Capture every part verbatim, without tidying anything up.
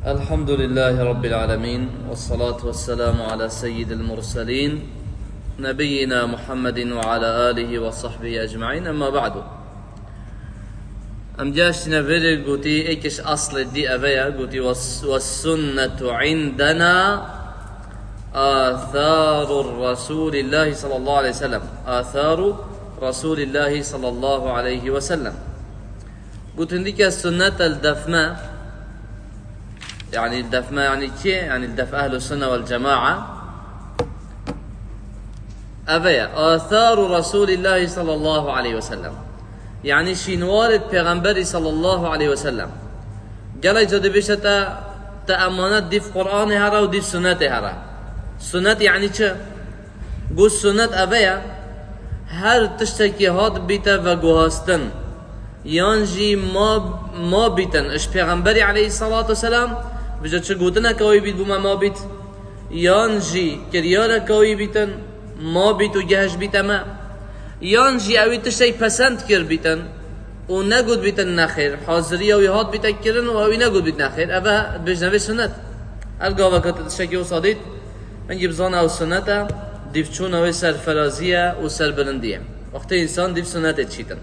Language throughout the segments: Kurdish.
الحمد لله رب العالمين، والصلاة والسلام على سيد المرسلين، نبينا محمد وعلى آله وصحبه أجمعين، أما بعد. Em gihiştine vêrê, gotî êkiş aslê dî eve ye, gotî: "Was-, والسنة عندنا آثار رسول الله صلى الله عليه وسلم." آثار رسول الله صلى الله عليه وسلم. Gotin dike sunnet el defme, yani defme yani kê? Yani def ehlu sunne vel cema'a. Eve ye. Atharu Resulillahi sallallahu aleyhi ve sellem. Yani şînwarê Pêxemberi sallallahu aleyhi ve sellem. Gelek ca dibêje te, te emanet dîv Qur'anê here û dîv sunnetê here. Sunnet yani çi? Got, sunnet eve ye, her tiştekî hat bîte veguhastin, yan jî ma, ma bîtin ji Pêxemberî aleyhissalatu vesselam, bije çi gotineke wî bît bû me ma bît, yan jî kiryareke wî bîtin, ma bît û gehişt bîte me, yan jî ewî tiştek pesend kir bîtin û negot bîtin nexêr, haziriya wî hat bîte kirin û ewî negot bît nexêr, eve dibêjne vê sunnet. Her gaveke tu tiştekî wisa dît, hingî bizane ew sunnet e, dîvçûna wê serferazî ye û serbilindî ye. Wextê însan dîv sunnetê diçîtin.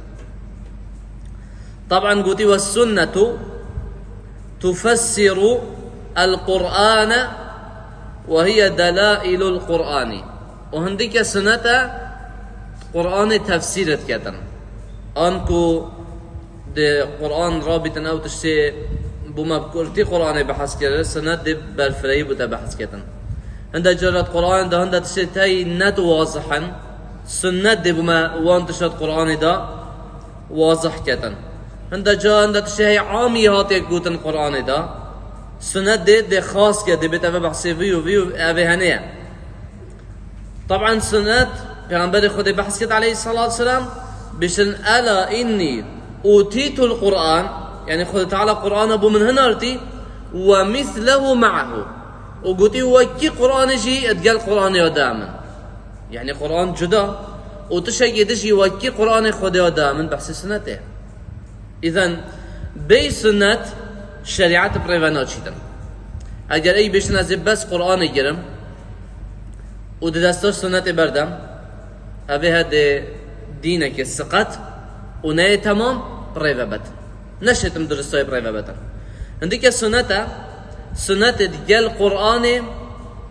Taban gotî: "والسنة تفسر القرآن وهي دلائل القرآن." Û hindike sunnet e Qur'anê tefsîr diketin. Anku di Qur'an rabîtin ew tiştê bû me bi kurtî Qur'anê behs kir, sunnet dê berfirehî bû te behs ketin. Hinde carat Qur'anê de hinde tiştê tey net wazih in, sunnet dê bû me wan tişta di Qur'anê de wazih ketin. Hinde ca hinde tiştê hey amî hatiye gotin Qur'anê de, sunnet dê, dê xas ke, dê bê te ve behsê vî û vî û evê hene ye. Taban sunnet, Pêxemberê Xwedê behs kir aleyhissalatu vesselam, bişin: "Ela inni utitul Qur'an", yani Xwedê Teala Qur'ana bo min hinartî, "ve mislehu ma'ahu." Û gotî, wekî Qur'anê jî digel Qur'anê ya de min. Yani Qur'an cuda. Û tiştekî din jî wekî Qur'anê Xwedê ya de min behsê sunnetê. Îzen bêy sunnet şerîet bi rê ve naçîtin. Eger ey bêjin ez ê bes Qur'anê girim û di desta sunnetê berdem, evê he dê dînekê siqet û neyê temam bi rê ve betin. Neşêtim duristayê bi rê ve betin. Hindike sunnet e, sunnetê digel Qur'anê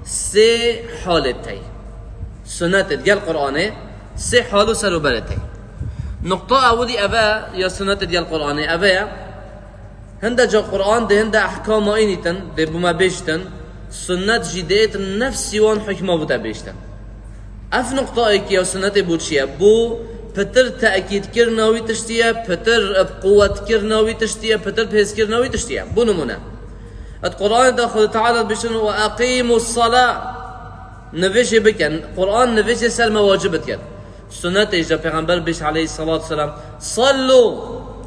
sê halê tey. Sunnetê digel Qur'anê sê hal û ser û berê tey. Nuqta ewilî eve ya sunnetê digel Qur'anê eve ye. Hinde ca Qur'an dê hinde ehkama înîtin, dê bû me bêjtin, sunnet jî dê êtin nefsî wan hukma bû te bêjtin. Ev nuqtayekî ya sunnetê bû çi ye? Bû pitir tekîdkirina wî tiştî ye, pitir quwetkirina wî tiştî ye, pitir bihêzkirina wî tiştî ye. Bû nimûne. Di Qur'anê de Xwedê Teala dibêjin: "Ve eqîmus salah." Nivêjê bikin. Qur'an nivêjê ser me wacib diket. Sunnetê jî Pêxember bêj aleyhissalatu vesselam: "Sallu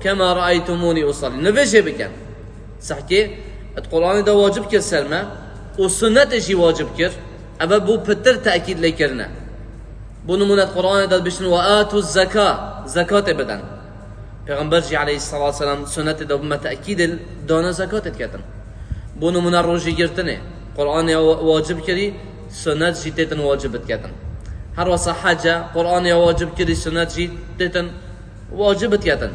kema raeytumûnî usallî." Nivêjê bikin. Sehkê, di Qur'anê de wacib kir ser me û sunnetê jî wacib kir. Eve bû pitir tekîd lê kirine. Bû nimûne di Qur'anê de dibêjin: "Ve atûz zeka", zekatê bidin. Pêxember jî aleyhissalatu vesselam sunnetê de bû me tekîdê dana zekatê diketin. Bû nimûne rojî girtinê. Qur'anê wa-, wacib kirî, sunnet jî têtin wacib diketin. Her wesa hece, Qur'anê wacib kirî, sunnet jî têtin wacib diketin.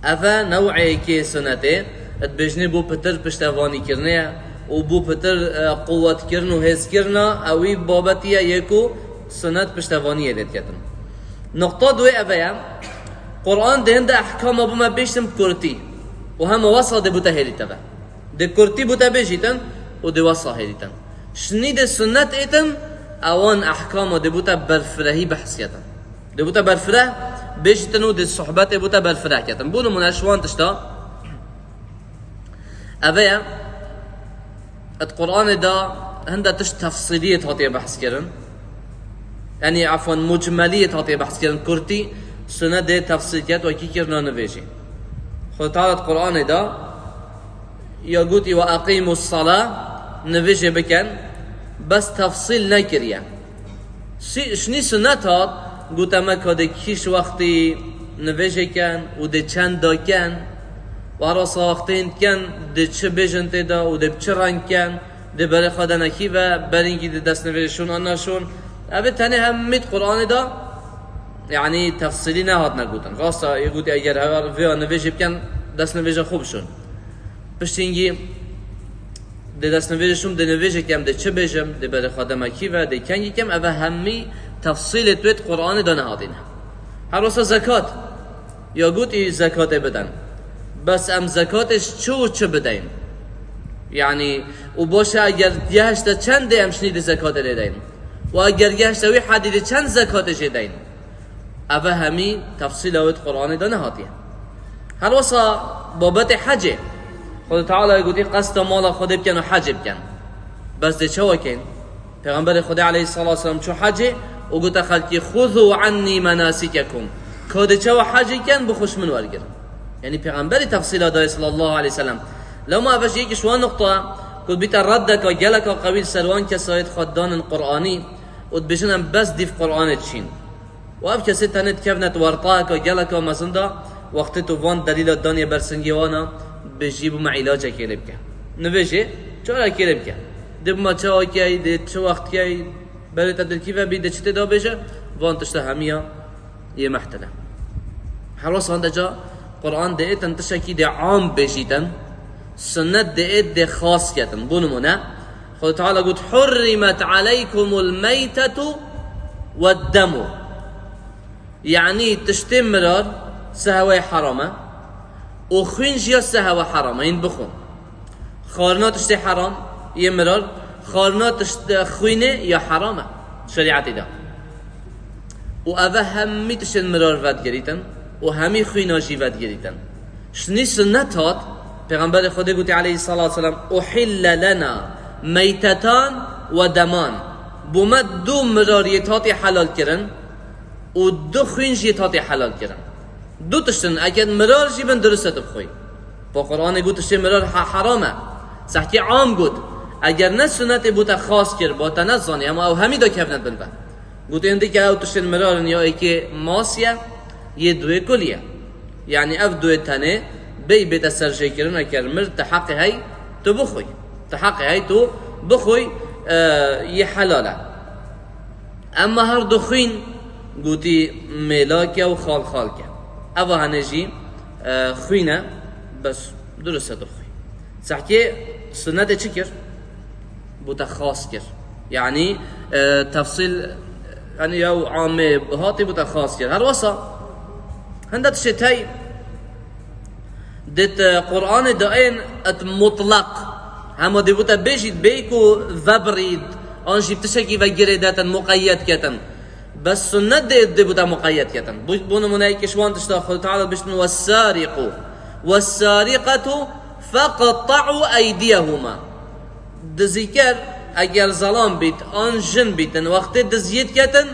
Eve new'eyekê sunnetê, dibêjinê bû pitir piştevanî kirine ye û bû pitir, e, quwetkirin û hêzkirina, ewî babetî ye yê ku sunnet piştevaniyê lê diketin. Nuqta duwê eve ye, Qur'an dê hinde ehkama bû me bêjtin bi kurtî û hema wesa dê bû te hêlî te ve. Dê kurtî bû te bêjîtin û dê wesa hêlîtin. Şinî dê sunnet êtin, ewan ehkama dê bû te berfirehî behs ketin. Dê bû te berfireh bêjîtin û dê sohbetê bû te berfireh ketin. Bû nimûne ji wan tişta eve ye, di Qur'anê de hinde tişt tefsîliyê hatiye behs kirin. Yani, efwan, mucmeliyê hatiye behs kirin. Kurtî, sunnet dê tefsîl ket, wekî kirina nivêjê. Xwedê Teala di Qur'anê de ya gotî: "Ve eqîmus salah", nivêjê bikin, bes tefsîl nekiriye. Sî-, şinî sunnet hat, gote me ka dê kîş wextî nivêjê ken û dê çend daken. Wara saxtên ken, di çi bêjin tê de û di çi reng ken, di berê xwe de nekî ve, berîngî di destnivêjê şûn an naşûn. Ev ê tenê hemî di Qur'anê de, yanî tefsîlî nehatine gotin. Rasta ê gotî eger hewa vêya nivêjê biken, destnivêja xwe bişûn. Piştîngî di destnivêjê şûn, di nivêjê kem, di çi bêjim, di berê xwe de me kî ve, di kengî kem, ev hemî tefsîlê wê di Qur'anê de nehatîne. Her wisa zekat. Ya gotî zekatê bidin. Bes em zekatê ji çi û çi bideyin? Yanî, û baş e eger gehişte çendê em şinî di zekatê lê deyin? Û eger gehişte wî hedî di çend zekatê jê deyin? Ev hemî tefsîla wê di Qur'anê de nehatiye. Her wisa babetê hecê. Xwedê Teala gotî qesta mala Xwedê bikin û hecê bikin. Bes dê çawa keyin? Pêxemberê Xwedê aleyhissalatu vesselam çû hecê û gote xelkî, "Xuzu anni menasikekum." Ka dê çawa hecê ken, bixwe ji min wergirin. Yanî Pêxemberê tefsîla dayê sallallahu aleyhi ve sellem. Lewma ev jî yekî ji wan nuqta ku bîte reddeka geleka qewî li ser wan kesayê di xwe danin Qur'anî û dibêjin em bes dîv Qur'anê diçîn. Û ev kesê tenê dikevne di wertayeka geleka mezin de, wextê tu van delîla daniye ber singê wana, bijî bû me îlacekê lê bike. Nivêjê, çarekê lê bike. Dê bima çawa key, dê çi wext key, berê te dilkî vebî, dê çi tê de bêje, van tişta hemiya yê mehtele. Her wisa hinde ca Qur'an dê êtin tiştekî dê am bêjîtin, sunnet dê êt dê xas ketin. Bo nimûne, Xwedê Teala got, "Hurrimet aleykumul meytetu weddemu." Yanî tiştê mirar seheweyê heram e û xwîn jî ya sehewe heram e, yên bixwin. Xwarina tiştê heram yê mirar, xwarina tişt-, xwînê ya heram e şerîetê de. Û ev hemî tiştên mirar vedigirîtin û hemî xwîna jî vedigirîtin. Şinî sunnet hat, Pêxemberê Xwedê gotî aleyhissalatu vesselam, "Uhille lena meytetan ve deman." Bo me du mirar yê hatî helal kirin û du xwîn jî hatî helal kirin. Du tiştin, eger mirar jî bin, dirust e tu bixwî. Bo Qur'anê got tiştê mirar he-, heram e. Sehkê am got. Eger ne sunnetê bo te xas kir, bo te nezanî, hema ew hemî de kevnet bin ve. Got êndî ke ew tiştên mirar in ya êkê masiye, yê duê kuliye. Yanî ev duê tenê bey bête ser jêkirin, eger mir te heqê hey tu bixwî. Te heqê hey tu bixwî, e, yê helal e. Emma her du xwîn gotî mêlak e û xalxalk e. Eva hene jî, e, xwîn e, bes dirust e tu xwî. Sehkê sunnetê çi kir? Bo te xas kir. Yanî, e, tefsîl, yanî ya amê hatî bo te xas kir. Her wisa, hinde tiştê tey, Dit, e, Qur'anê de ên et mutlaq. Hema dê bo te bêjît, bêyî ku vebirît, an jî tiştekî ve girê detin, muqeyyed ketin. Bes sunnet dê, dê bo te muqeyyed ketin. Bu, bu nimûneyekî ji wan tişta Xwedê Teala biştin, "Wessariqu wessariqetu feqta'u eydiyehuma." Dizîker, eger zelam bît, an jin bîtin, wextê diziyê diketin,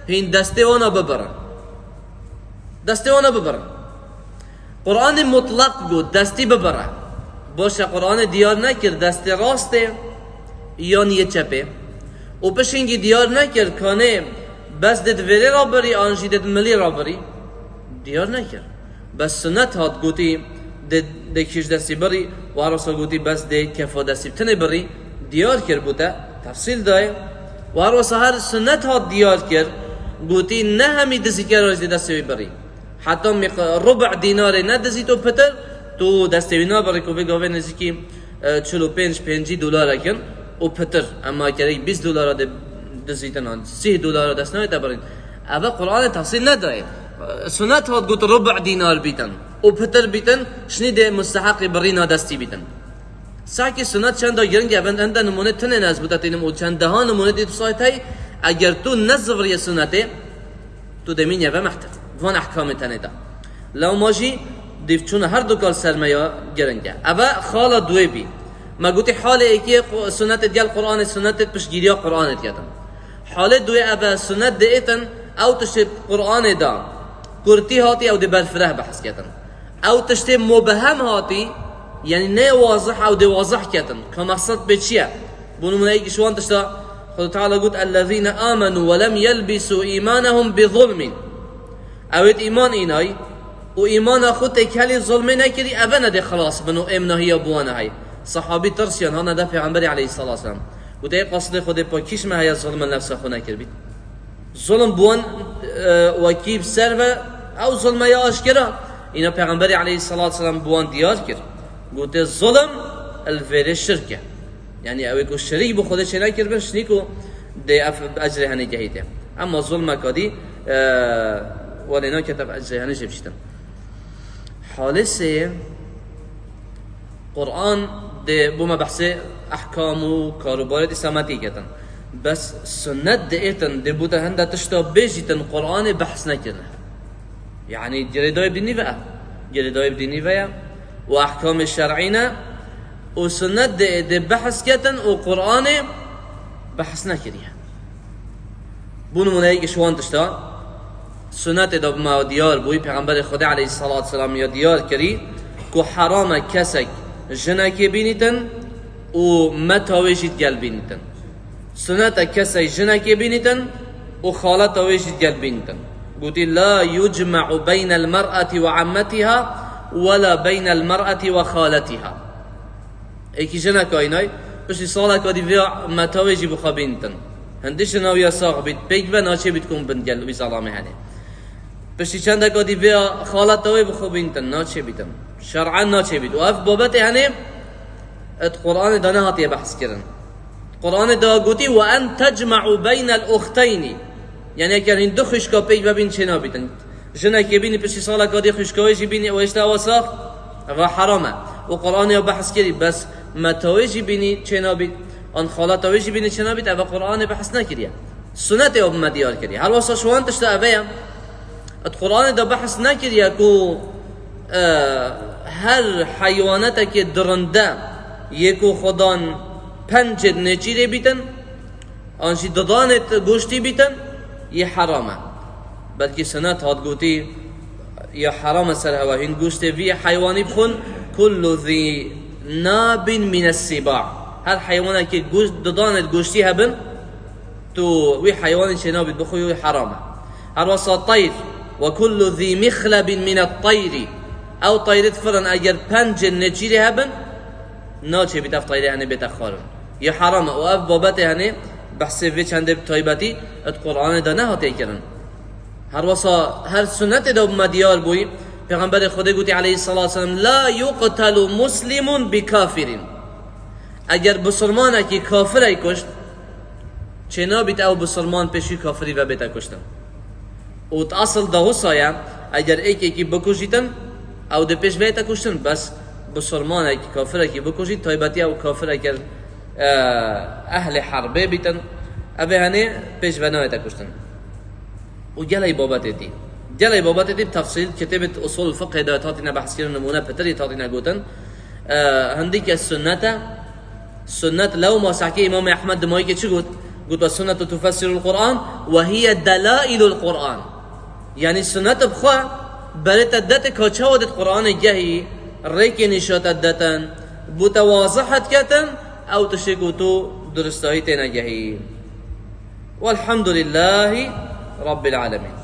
hîn destê wana bibirin. Destê wana bibirin. Qur'anê mutlaq got, destî bibire. Baş e, Qur'anê diyar nekir, destê rastê yan yê çepê. Û pişingî diyar nekir, kanê bes dê di vêrê re birî, an jî dê di milî re birî. Diyar nekir. Bes sunnet hat gotî, dê, dê kîj destî birî, û her wisa gotî, bes dê kefa destî bi tinê birî. Diyar kir bo te, tefsîl dayê. Û her wisa her sunnet hat diyar kir, gotî, ne hemî dizîkera jî dê destê wî birî. Heta miq-, rubu dînarê nedizît û pitir, tu destê wî nabirî ku vê gavê nêzîkî, e, çil û pênc, pêncî dolarek in û pitir. Emma gerek bîst dolara dê dizîtin an, sîh dolara dest nayê te birîn. Eve Qur'anê tefsîl nedayê. E, sunet hat got rubu dînar bîtin û pitir bîtin, şinî dê musteheqê birîna destî bîtin. Sakî sunet çenda giring e, ben enda nimûne tinê ne ez bo te tînim û çendeha nimûne dî tu sayt hey, eger tu nezivriye sunetê, Tu demîn ye ve mehtir. Van ehkamê tenê de. Lewma jî dîvçûna her du kal sermeya giring e. Eve xala duê bî. Me gotî halê êkê qu-, sunetê gel Qur'anê, sunetê piştgiriya Qur'anê diketin. Halê duê eve sunet diêtin, ew tiştê Qur'anê de kurtî hatî ew dê berfireh behs ketin. Ew tiştê mubehem hatî, yanî ne wazih ew dê wazih ketin. Ka mexsed pê çi ye? Bo nimûne yekî ji wan tişta Xwedê Teala got, "Ellezîne amenu ve lem yelbisû îmanehum bi zulmin." Ew êt îman înay, û îmana xwe têkelî zulmê nekirî, eve ne dê xilas bin û êmnahiya bi wan heye. Sahabî tirsiyan hane de Pêxemberê aleyhissalatu vesselam. Gote, ê qasdê Xwedê pa kîş me heye zulm nefsa xwe nekiribît. Zulm bi wan, e, wekî bi ser ve ew zulme ya aşkera. Îna Pêxemberê aleyhissalatu vesselam bi wan diyar kir. Gote, zulm el vêrê şirk e. Yani ew ê ku şerîk bi Xwedê çênekiribin, şinî ku dê ev bi ecrê henê gehîtê. Emma zulmeka dî, e, welê naket ev ecrê henê jê bişîtin. Halê sê, Quran dê bo me behsê ehkam û karobarê dî semetî ketin. Bes sunnet dê êtin, dê bûte hinde tişta bêjîtin Quranê behs nekirine. Yani girêdayê bi dînî ve, girêdayê bi dînî ve ye. Û ehkamê şer'î ne. Û sunnet dê, dê behs ketin û Quranê behs nekiriye. Bo nimûne yekî ji wan tişta, sunnetê de bi me diyar bûyî, Pêxemberê Xwedê aleyhissalatu vesselam ya diyar kirî ku heram e kesek jinekê bînîtin û meta wê jî digel bînîtin. Sunnet e kesek jinekê bînîtin û xaleta wê jî digel bînîtin. Gotî, "La yucma'u beynel mer'eti ve ammetiha ve la beynel mer'eti ve xaletiha." Êkî jineka înay, piştî saleka dî vêya meta wê jî bi xwe bînîtin. Hindî jina wî ya sax bît, pêk ve naçê bît ku hûn bin gel wî zelamê henê. Piştî çendeka dî vêya xaleta wê bi xwe bînîtin, naçê bîtin. Şer'en naçê bît. Û ev babetê henê, di Quranê de nehatiye behs kirin. Quranê de gotî, "Ve en tecma'u beynel uxteyni." Yani eger hîn du xwişka pêk ve bîn çê nabîtin. Jinekê bînî piştî saleka dî xwişka wê jî bînî, ew êşte ewa sax, eva heram e. Û Quranê ya behs kirî, bes meta wê jî bînî çê nabît, an xaleta wê jî bînî çê nabît, eva Quranê behs nekiriye. Sunetê ew bi me diyar kirî. Her wesa ji wan tişta eve ye. Di Quranê de behs nekiriye ku, e, her heywanetekê dirinde yê ku xwedan pencê nêçîrê bîtin, an jî didanê goştî bîtin, yê heram e. Belkî sunet hat gotî, ya heram e ser hewa hîn goştê vî heywanî bixwin, "Kullu zî nabin mines sîba." Her heywanekê goşt, didanê goştî hebin, tu wî heywanî çê nabît bixwî, wî heram e. Her wesa teyr, "Ve kullu zî mixlebin mine teyri." Ew teyrê difirin eger pencên nêçîrê hebin, naçê bît ev teyrê henê bête xwarin. Yê heram e û ev babetê henê behsê vê çendê bi taybetî di Quranê de nehatiye kirin. Her wesa her sunnetê de bi me diyar bûyî, Pêxemberê Xwedê gotî aleyhissalatu vesselam, "La yuqtelu muslimun bi kafirin." Eger bisilmanekî kafirek kuşt, çênabît ew bisilman pêşî kafirî ve bête kuştin. Û di esil de wisa ye, eger êk êkî bikujîtin, ew dê pêş ve yête kuştin, bes bisilmanek kafirekî bikujît, taybetî ew kafir eger, e, ehlê herbê bîtin, ev ê henê pêş ve nayête kuştin. Û gelek babetê dî. Gelek babetê dî bi tefsîl, kitêbê Usul Fiqhê de hatîne behskirin, nimûne pitirî hatîne gotin. E, hindî kes sunnet e, Sunnet lewma sehkê Îmamê Ehmed di mayikê çi got? Got, "Ve sunnetu tufessirul Qur'an ve hiye delailul Qur'an." Yani sunnet bi xwe berê te dete ka çawa dit Qur'anê gehî, rêkê nîşa te detin, bo te wazih diketin, ew tiştê ku tu duristahî têne gehî. Welhamdulillahî Rabbil alemin.